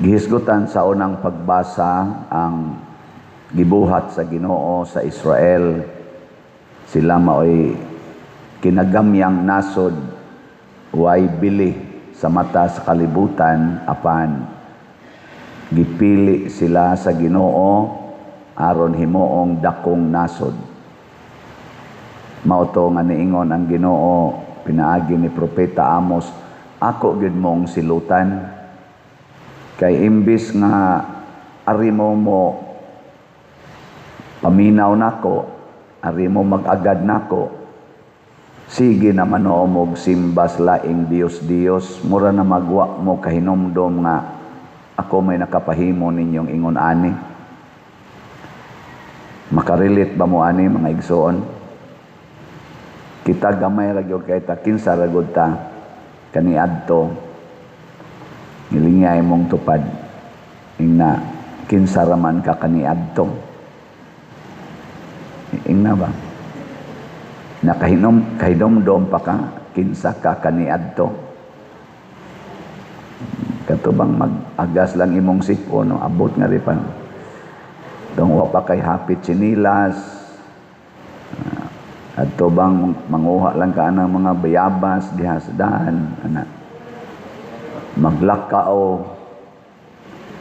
Gihisgutan sa unang pagbasa ang gibuhat sa Ginoo sa Israel. Sila maoy kinagamyang nasod, way bili sa mata sa kalibutan, apan gipili sila sa Ginoo aron himuong dakong nasod. Mao to nga niingon ang Ginoo pinaagi ni Propeta Amos, "Ako gyud mong silutan kay imbis nga ari mo mo paminaw nako, ari mo mag-agad nako, sige naman og simba sa laing Diyos-Diyos, mura na magwa mo kahinumdom nga ako may nakapahimo ninyong ingon ani." Makarelate ba mo ani, mga igsoon? Kita gamay ra gyud kay ta, kinsa ra gud ta kaniadto. Ngilingay mong tupad. Ingna, kinsa ra man ka kaniadto? Ingna ba? Nakahinom kahinomdom pa ka kinsa ka kaniadto? Kato bang mag-agas lang imong sipon, no? Abot nga ri pa. Dong wa pa kay hapit tsinilas. Adto bang manguha lang ka ng mga bayabas diha sa daan, ana. Maglakaw.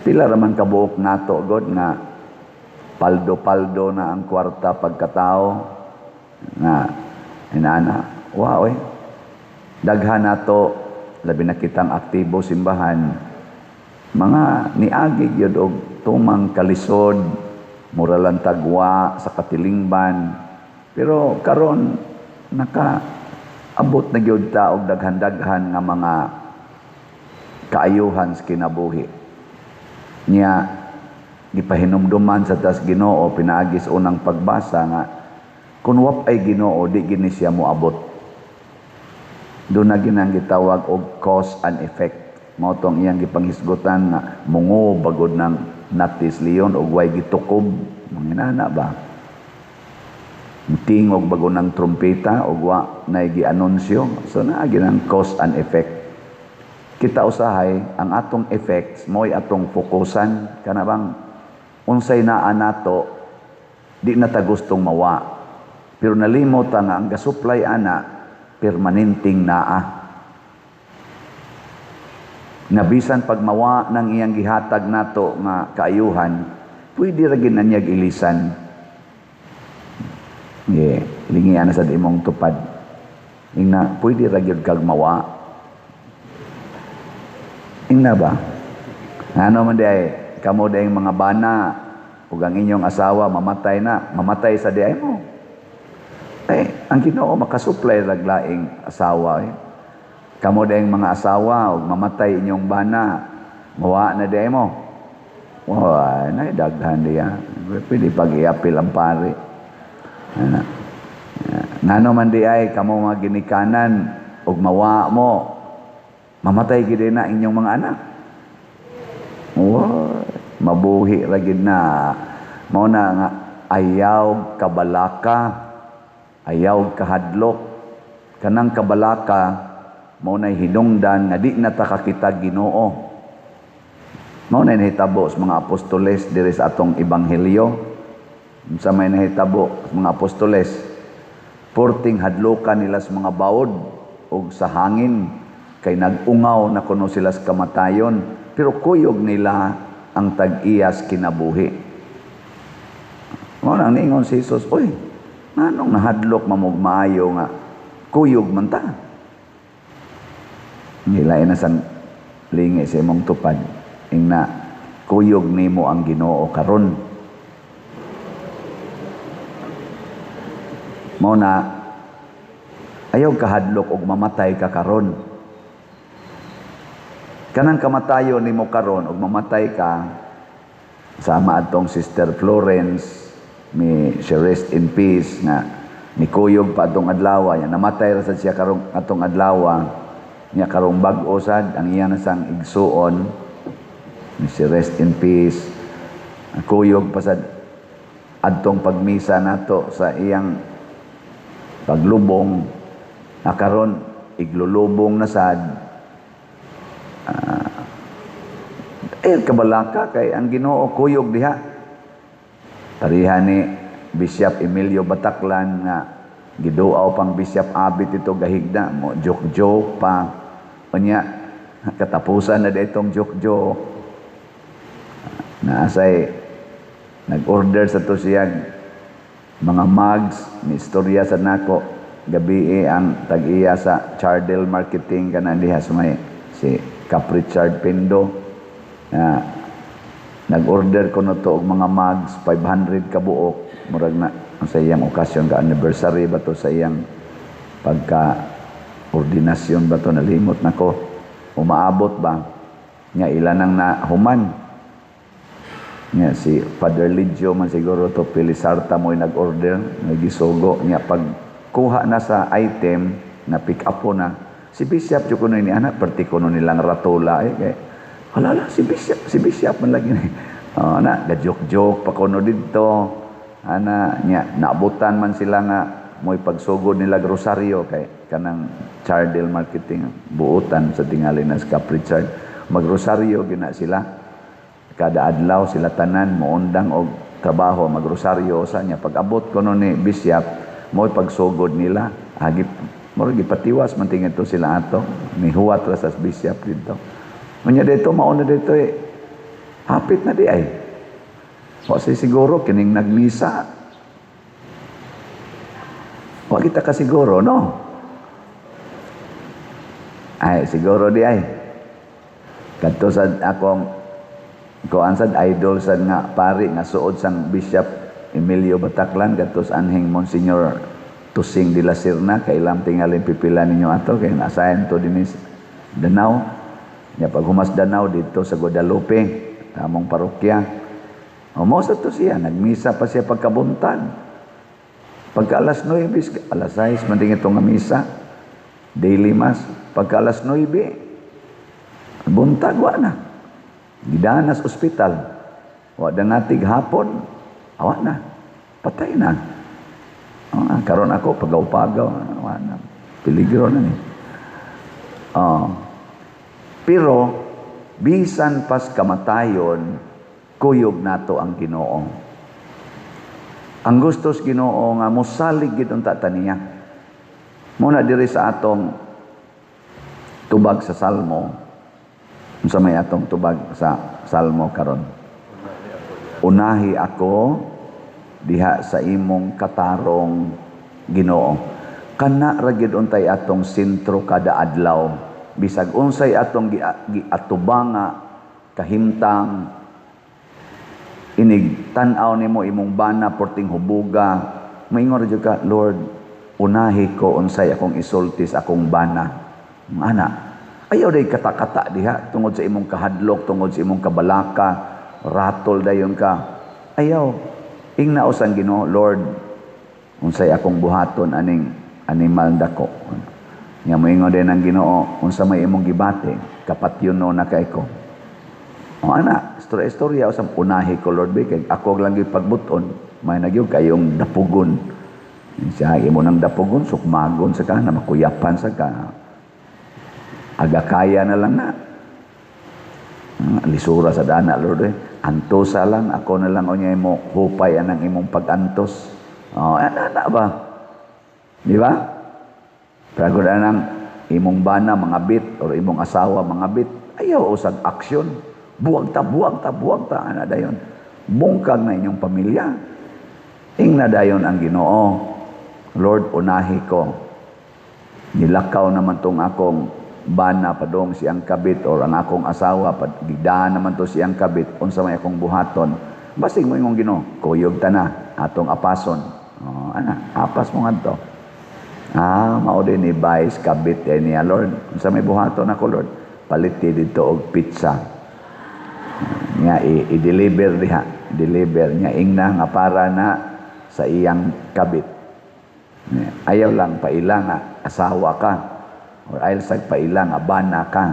Pila ra man kabuok nato god nga paldo-paldo na ang kwarta pagkatao nga inana. Wow eh. Daghan nato, labi na kitang aktibo simbahan, mga niagi gyud og tumang kalisod, mura lang tagwa sa katilingban, pero karon naka abot na gyud ta og daghan-daghan nga mga kaayuhan sa kinabuhi. Nya gipahinumduman sa tas Ginoo pinaagi sa unang pagbasa nga kung wa ay Ginoo, di gini siya moabot. Doon na ginang gitawag og cause and effect. Mao tong iyang gipanghisgutan nga mungo bagod ng natis leon og way gitukob, manginana ba? Tingog bago ng trumpeta og wa nay gianunsyo. So naa ginang cause and effect. Kita usahay ang atong effects mo'y atong fokusan, kana bang unsay naa nato di na ta gustong mawa. Pero nalimot ta nga ang gasupply ana permanenteng naa. Nga bisan pag mawa ng iyang gihatag nato nga kaayuhan, pwede ra gid na niya ilisan. Yeah, lingian na sa imong tupad. Ingna, pwede ra gyud kag mawa. Ingna ba? Ano man di ay, kamo di mga bana, ug ang inyong asawa mamatay na, mamatay sa di ay mo. Eh, ang Ginoo makasupply rag laing asawa eh. Kamo di mga asawa ug mamatay inyong bana, mawa na di ay mo. Wa, na daghan diya. Pwede pag iapil ang pari. Ana. Ngano man di ay kamo mga ginikanan ug mawa mo, mamatay gid na inyong mga anak. Wa, mabuhi ra gid na. Mao na nga ayaw kabalaka, ayaw kahadlok. Kanang kabalaka mao nay hinungdan nga di na ta kakita Ginoo. Mao na nahitabo sa mga apostoles diri sa atong ebanghelyo. Unsa may nahitabo sa mga apostoles? Porting hadlokan nila sa mga bawod ug sa hangin kay nag-ungaw na kuno sila sa kamatayon, pero kuyog nila ang tag-iyas kinabuhi. Mao nang niingon si Jesus, "Uy, nganong nahadlok mamog maayo nga kuyog man ta?" Ngilain na sang lingi sa imong tupad. Ingna, kuyog nimo ang Ginoo karon. Mao na ayaw kahadlok og mamatay ka karon. Kanang kamatayon nimo karon og mamatay ka, sama atong Sister Florence, may she rest in peace, nga nikuyog pa atong adlaw, nya namatay ra sad siya karong atong adlaw, nya karong bag-o sad ang iya na sang igsuon, may she rest in peace. Kuyog pa sad adtong pagmisa nato sa iyang paglubong, na karon iglulubong na sad. Ay kabalaka kay ang Ginoo kuyog diha. Pareha ni Bishop Emilio Bataclan nga giduaw pang Bishop Abit ito gahigda mo, joke-joke pa. Unya katapusan na itong joke-joke. Naasay nag-order sa to siya mga mugs ni istorya sa nako gabi eh, ang tag-iya sa Chardel Marketing kana diha sa may si Cap Richard Pindo na nag-order ko no to og mga mugs, 500 ka buok, murag na sa iyang okasyon ka anniversary ba to, sa iyang pagka ordinasyon ba to, nalimot nako. Umaabot ba nga ilan ang nahuman niya, si Father Lidio man siguro to Pilisarta mo nag-order, nagisugo niya. Pag kuha na sa item na pick up ko na si Bishop jud kuno ni anak perti kuno nilang ratula eh, kay hala la si Bishop, si Bishop man lagi ni. Oh, na ga joke joke pa kuno didto ana nya. Naabutan man sila nga mo'y pagsugod nila rosaryo kay kanang Chardel Marketing buotan sa tingali na si Cap Richard, magrosaryo gina sila kada adlaw. Sila tanan moundang og trabaho, magrosaryo sa niya. Pag abot kuno ni Bishop, mo'y pagsugod nila, agi murag gipatiwas man tingin to sila ato, nihuwat ra sa bishop didto. Unya dito mao na dito eh, hapit na di ay wa say siguro kining nagmisa. Wa kita kasiguro, no? Ay siguro di ay kadto sa akong kuan sad, idol sad nga pari nga suod sang Bishop Emilio Bataclan, kadto sa anhing Monsignor Tusing de la Serna. Kailam tingalin pipila ninyo ato kay naasayan to dinhi sa Danao nya. Pag humas Danao dito sa Guadalupe among parokya, o mo sa to siya nagmisa pa siya pagkabuntag, pagka alas 9, alas 6 man din itong nga misa, daily mass. Pagka alas 9 buntag, wa na, gidanas ospital. Wa dangatig hapon, awa na, patay na. Oh, karon ako pagaw-pagaw, wa na, peligro na ni. Oh. Pero bisan pas kamatayon, kuyog nato ang Ginoo. Ang gustos Ginoo nga mosalig gid unta ta niya. Muna diri sa atong tubag sa Salmo, unsa may atong tubag sa Salmo karon? Unahi ako diha sa imong katarong, Ginoo. Kana ra gid untay atong sentro kada adlaw. Bisag unsay atong giatubanga kahimtang, inig tan-aw nimo imong bana porting hubuga, maingon ra jud ka, "Lord, unahi ko unsay akong isulti sa akong bana." Ana, ayaw day kata-kata diha tungod sa imong kahadlok, tungod sa imong kabalaka, ratol dayon ka. Ayaw, ingna usang Ginoo, "Lord, unsay akong buhaton aning animal dako?" Nya moingon din ang Ginoo, "Unsa may imong gibati, kapatyon no na kay ko." O ana, istorya-istorya usab, "Unahi ko, Lord, bi kay ako lang gyud pagbuton, may nagyud kayong dapugon." Siya imo nang dapugon, sukmagon sa ka na makuyapan sa ka. Aga kaya na lang na. Lisura sa dana, Lord eh. Antosa lang, ako na lang unya mo hupay anang imong pag-antos. Oh, ana na ba? Di ba? Pero anang imong bana mga bit or imong asawa mga bit, ayaw usag aksyon. Buwag ta, buwag ta, buwag ta, ana dayon. Bungkag na inyong pamilya. Ingna dayon ang Ginoo, "Lord, unahi ko. Nilakaw naman tong akong bana padong siyang kabit or ang akong asawa gidaan naman to siyang kabit, unsa may akong buhaton?" Basig mo ingong Ginoo, "Kuyog ta na atong apason." Oh, ana, apas mo ngadto. Ah, mao din ni Vice kabit eh niya, "Lord, unsa may buhaton ako, Lord?" Palit dito og pizza. Nya i-deliver diha, deliver niya, ingna nga para na sa iyang kabit. Ayaw lang paila nga asawa ka or ayaw sag paila nga bana ka.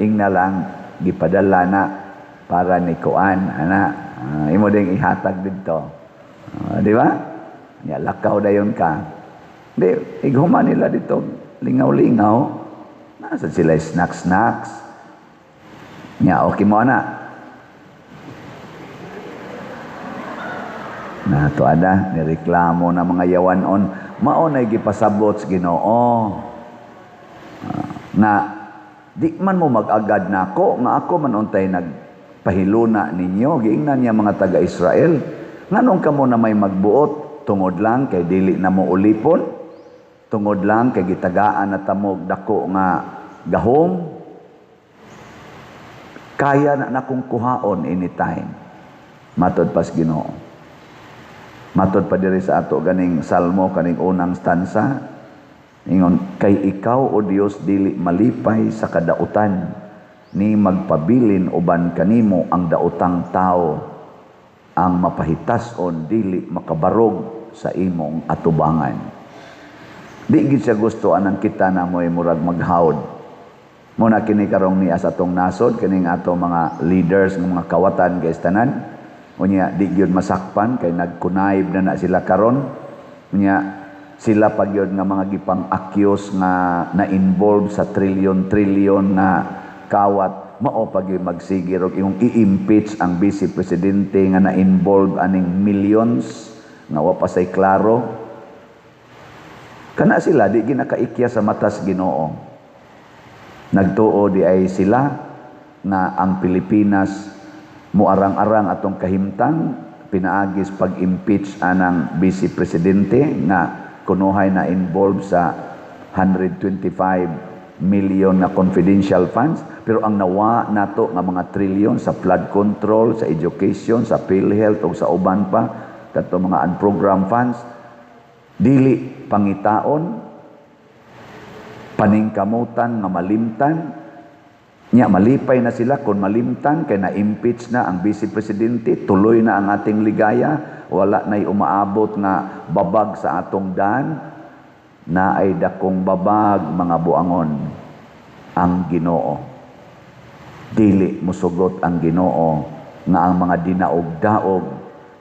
Ingna lang gipadala na para ni kuan ana, imo ding ihatag didto. Di ba? Nya lakaw dayon ka. Di ighuma nila dito lingaw-lingaw. Nasa sila snacks snacks. Nya okay mo ana. Na to ada nireklamo na mga yawanon, mao na gipasabot sa Ginoo na di man mo mag-agad nako nga ako man untay nagpahiluna ninyo. Giingnan niya mga taga-Israel, nganong kamo na may magbuot tungod lang kay dili na mo ulipon, tungod lang kay gitagaan na tamog dako nga gahom, kaya na nakong kuhaon anytime? Matod pas Ginoo, matod pa diri sa ato ganing salmo, kaning unang stanza, ingon, "Kay ikaw, O Dios, dili malipay sa kadautan, ni magpabilin uban kanimo ang daotang tao. Ang mapahitason dili makabarog sa imong atubangan." Di gid siya gusto anang kita na mo'y murag maghawd. Muna kini karong niya sa atong nasod, kining ato mga leaders ng mga kawatan guys tanan. Unya di gyud masakpan kay nagkunayb na na sila karon. Unya sila pa gyud nga mga gipang-accuse nga na-involve sa trilyon-trilyon nga kawat, mao pa gyud magsigir og imong i-impeach ang vice presidente nga na-involve aning millions nga wa pa say klaro. Kana sila di ginakaikya sa matas Ginoo. Nagtuo di ay sila nga ang Pilipinas muarang-arang atong kahimtang pinaagis pag-impeach anang vice presidente nga kunuhay na involved sa 125 million na confidential funds, pero ang nawa nato nga mga trilyon sa flood control, sa education, sa PhilHealth ug sa uban pa kadto mga unprogrammed funds dili pangitaon, paningkamutan nga malimtan. Nya malipay na sila kung malimtan kay na-impeach na ang vice presidente, tuloy na ang ating ligaya, wala na'y umaabot nga babag sa atong dan. Na ay dakong babag, mga buangon, ang Ginoo. Dili musugot ang Ginoo nga ang mga dinaog-daog,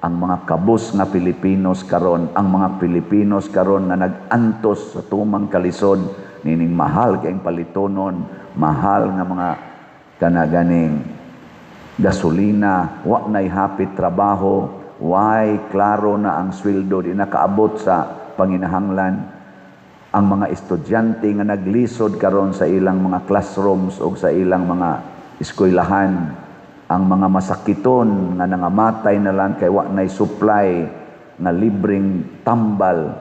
ang mga kabus nga Pilipinos karon, ang mga Pilipinos karon nga nag-antos sa tumang kalisod nining mahal kayong palitonon, mahal nga mga kanaganing gasolina, wa na'y hapit trabaho, way klaro na ang sweldo, di nakaabot sa panginahanglan, ang mga estudyante nga naglisod karon sa ilang mga classrooms o sa ilang mga eskwelahan, ang mga masakiton nga nangamatay na lang kay wa na'y supply nga libreng tambal,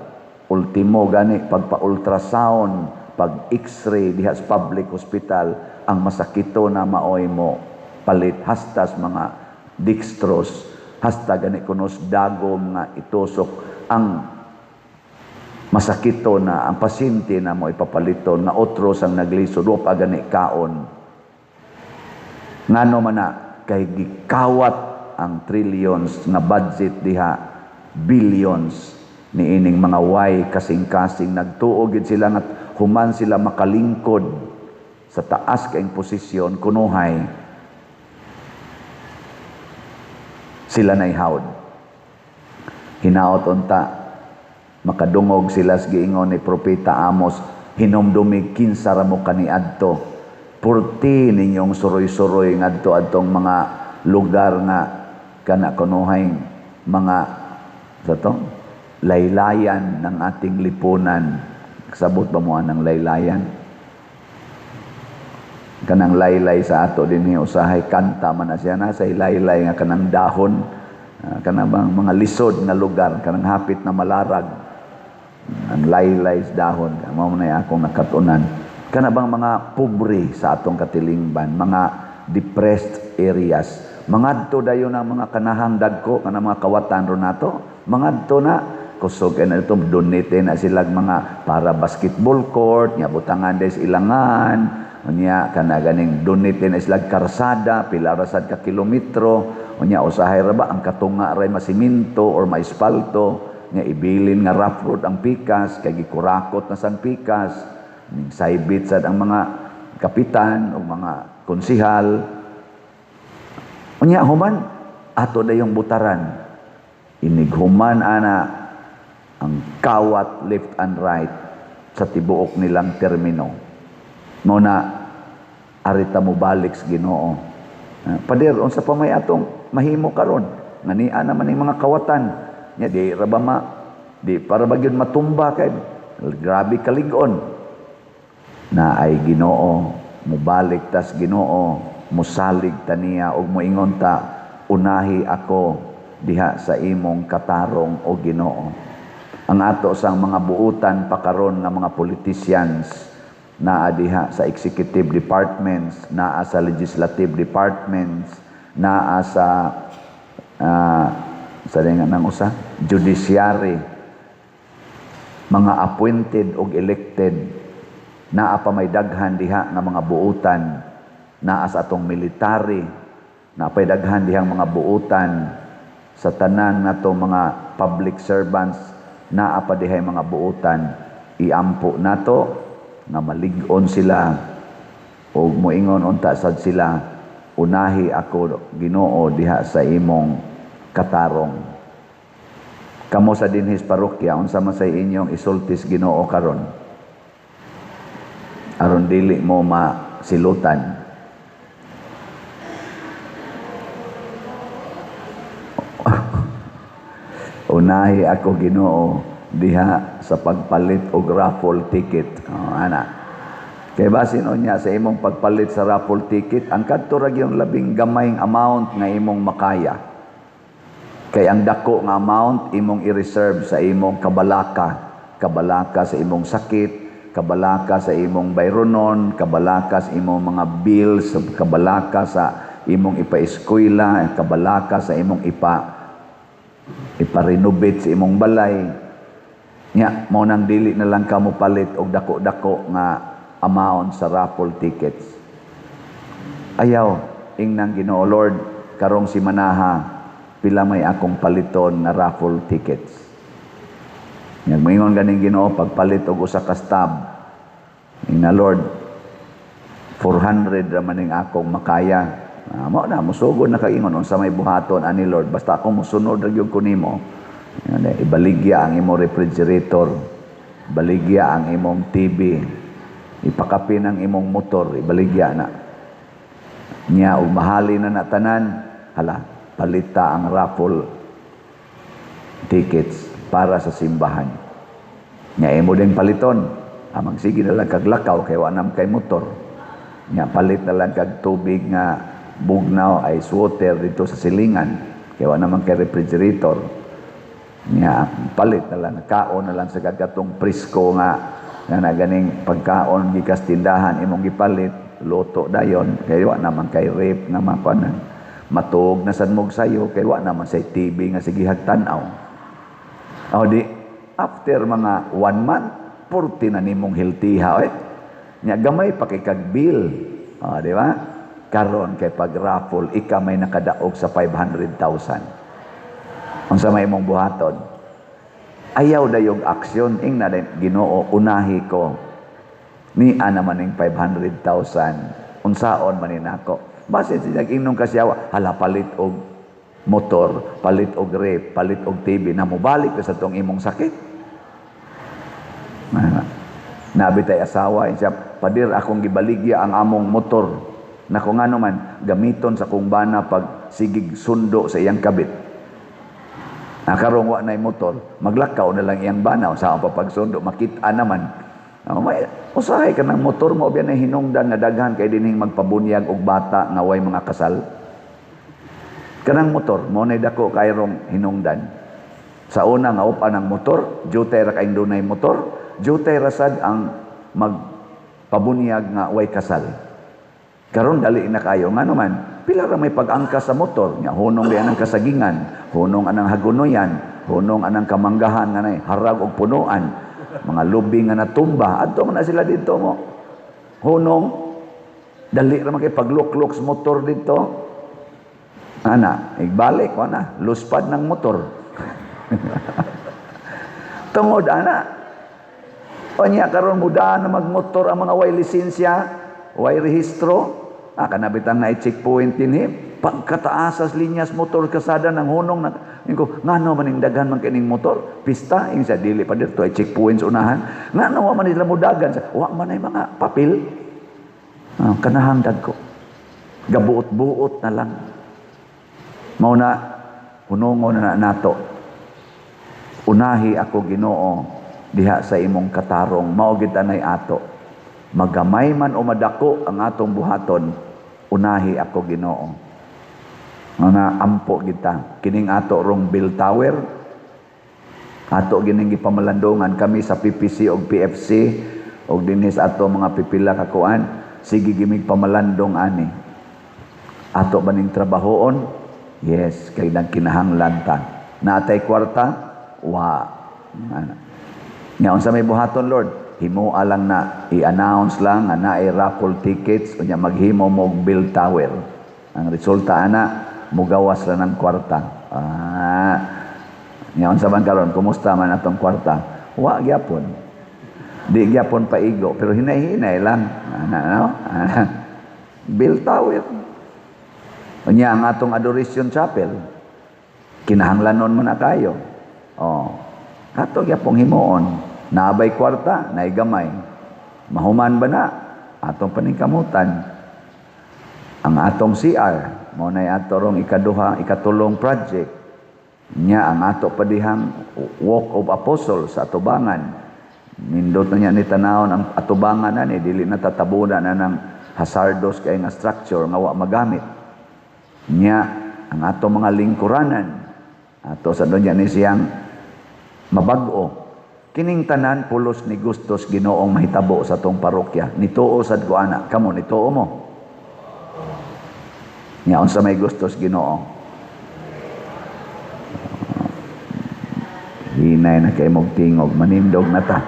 ultimo gani pagpa-ultrasound, pag x-ray diha sa public hospital, ang masakito na maoy mo palit hastas mga dextrose, hasta gani kunos dagom nga itusok ang masakito na, ang pasyente na mo ipapaliton nga otros ang naglisod, wa pa gani kaon. Ngano man na? Kay gikawat ang trillions nga budget diha, billions niining mga way kasing-kasing. Nagtuo gid sila nga human sila makalingkod sa taas kaing posisyon, kunuhay sila nay hawd. Hinaot unta makadungog sila sa giingon ni Propeta Amos, "Hinumdumi kinsa ra mo kaniadto." Purti ninyong suroy-suroy ngadto adtong mga lugar nga kana kunuhay mga sa to laylayan ng ating lipunan. Kasabot ba mo ang laylayan? Kanang laylay sa ato dinhi, usahay kanta man na siya na sa laylay nga kanang dahon, kanang bang mga lisod nga lugar, kanang hapit na malarag ang laylay sa dahon. Mao man akong nakatunan, kana bang mga pobre sa atong katilingban, mga depressed areas. Mangadto dayon ang mga kanahang dagko, kanang mga kawatan ron nato, mangadto na kusog na ito, donate na sila mga para basketball court nya butangan des ilangan. Unya kana ganing donate na sila karsada, pila ra sad ka kilometro. Unya usahay ra ba ang katunga ra masiminto or maispalto nya ibilin nga rough road ang pikas kay gikurakot na san pikas ning saybit sad ang mga kapitan o mga konsihal. Unya human ato dayong butaran. Inighuman ana ang kawat left and right sa tibuok nilang termino. Mo na arita mo balik sa Ginoo. Pader, unsa pa may atong mahimo karon? Ngania naman ning mga kawatan. Nya di ra ba ma di para ba gyud matumba kay grabe kalig-on na ay Ginoo, mubalik tas Ginoo, musalig ta niya ug moingon ta, "Unahi ako diha sa imong katarong, o Ginoo." Ang ato sang mga buutan pa karon nga mga politicians, naa diha sa executive departments, naa sa legislative departments, naa sa nga nang usa, judiciary, mga appointed og elected, naa pa may daghan diha nga mga buutan, naa sa atong military, naa pay daghan dihang mga buutan, sa tanan nato mga public servants, naa pa dihay mga buutan. Iampo nato nga malig-on sila o moingon unta sad sila, "Unahi ako, Ginoo, diha sa imong katarong." Kamo sa dinhis parokya, unsa man say inyong isultis Ginoo karon aron dili mo masilutan? "Unahi ako, Ginoo, diha sa pagpalit og raffle ticket." Oh, ana. Kay basin unya sa imong pagpalit sa raffle ticket, ang kadto ra gyud labing gamayng amount nga imong makaya. Kay ang dako nga amount imong i-reserve sa imong kabalaka, kabalaka sa imong sakit, kabalaka sa imong bayronon, kabalaka sa imong mga bills, kabalaka sa imong ipa-eskwela, kabalaka sa imong ipa-renovate sa imong balay. Nya, mao nang dili na lang kamo palit og dako-dako nga amount sa raffle tickets. Ayaw, ingnang Ginoo, "Lord, karong simanaha, pila may akong paliton nga raffle tickets?" Nya moingon ganing Ginoo, pagpalit og usa ka stub. Ingna, "Lord, 400 ra man ning akong makaya." Ah, mao na musugod na kag ingon, "Unsa may buhaton ani, Lord? Basta ako mosunod ra gyud ko nimo." Yan, ibaligya ang imong refrigerator, baligya ang imong TV, ipakapin ang imong motor, ibaligya na. Nya ug mahali na na tanan, hala, palita ang raffle tickets para sa simbahan. Nya imo din paliton, ah, magsige na lang kag lakaw kay wa nam kay motor. Nya palit na lang kag tubig nga bugnaw, ice water dito sa silingan kay wa naman kay refrigerator. Nya palit na lang, kaon na lang sa katong presko nga nga na ganing pagkaon gikas tindahan imong gipalit, luto dayon kay wa naman kay ref nga makuanan. Matuog na sad mog sayo kay wa naman say TV nga sige tan-aw. O di after mga one month, 40 na nimong hiltiha eh. Nya gamay pa kay kag bill. O, di ba? Karon kay pag raffle, ika may nakadaog sa 500,000. Unsa may imong buhaton? Ayaw dayog aksyon, ingna din, "Ginoo, unahi ko. Ni ana man ning 500,000. Unsaon man ni nako?" Basin siya ingnon kasyawa, hala, palit og motor, palit og ref, palit og TV, na mobalik sa tong imong sakit. Nabi tay asawa, siya, "Padir, akong gibaligya ang among motor." Nako, ngano man? "Gamiton sa kong bana pag sigig sundo sa iyang kabit." Nakarong wa na'y motor, maglakaw na lang iyang bana sa pa pagsundo, makita naman. Oh, may usahay ka ng motor mo biya na hinungdan nga daghan kay dinhing magpabunyag og bata nga way mga kasal. Kanang motor mo na dako kayrong hinungdan. Sa una nga upa ng motor, jutay ra kayong dunay motor, jutay ra sad ang magpabunyag nga way kasal. Karon dali na kayo, ngano man, pila ra may pag-angkas sa motor, nya hunong di anang kasagingan, hunong anang hagunoyan, hunong anang kamanggahan nga nay harag og punuan, mga lubing nga natumba, adto man na sila dito mo. Hunong dali ra man kay pagluklok sa motor dito. Ana, igbalik ko na, luspad ng motor. Tungod ana. Unya karon muda na magmotor ang mga way lisensya, way rehistro. Ah, kanabitang na checkpoint din eh. Pagkataas sa linyas motor kasada ng hunong na ko, ngano man ning daghan man kining motor? Pista ing sa dili pa dito ay checkpoints unahan. Ngano wa man nila mudagan sa wa man ay mga papel. Ah, kanahang dagko. Gabuot-buot na lang. Mao na hunongon na nato. Unahi ako, Ginoo, diha sa imong katarong. Mao gid anay ato. Magamay man o madako ang atong buhaton, unahi ako, Ginoo. Nga ampo kita. Kining ato rong bell tower, ato gining gipamalandungan kami sa PPC og PFC og dinhi sa ato mga pipila ka kuan, sige gimig pamalandong ani. Ato ba ning trabahoon? Yes, kay nagkinahanglan ta. Naatay kwarta? Wa. Ana. Nya unsa may buhaton, Lord? Himoa lang na, i-announce lang nga naay raffle tickets, unya maghimo mo og bell tower. Ang resulta ana, mugawas ra ng kwarta. Ah. Nya unsa man karon, kumusta man atong kwarta? Wa gyapon. Di gyapon paigo, pero hinay-hinay lang. Ana, no? Ana. Bell tower. Unya ang atong Adoration Chapel, kinahanglanon mo na kayo. Oh. Ato gyapong himuon. Naabay kwarta, naay gamay. Mahuman ba na? Atong paningkamutan. Ang atong CR, mao nay ato rong ikaduha, ikatulong project. Nya ang ato pa dihang Walk of Apostles sa atubangan. Nindot na niya ni tanawon ang atubangan na ni dili na tatabunan na ng hazardous kay nga structure nga wa magamit. Nya ang ato mga lingkuranan, ato sa donya ni siyang mabag-o. Kining tanan pulos ni gustos Ginoong mahitabo sa atong parokya. Nituo sad ko ana. Kamo, nituo mo? Nya unsa may gustos Ginoo? Hinay na kay mog tingog, manindog na ta.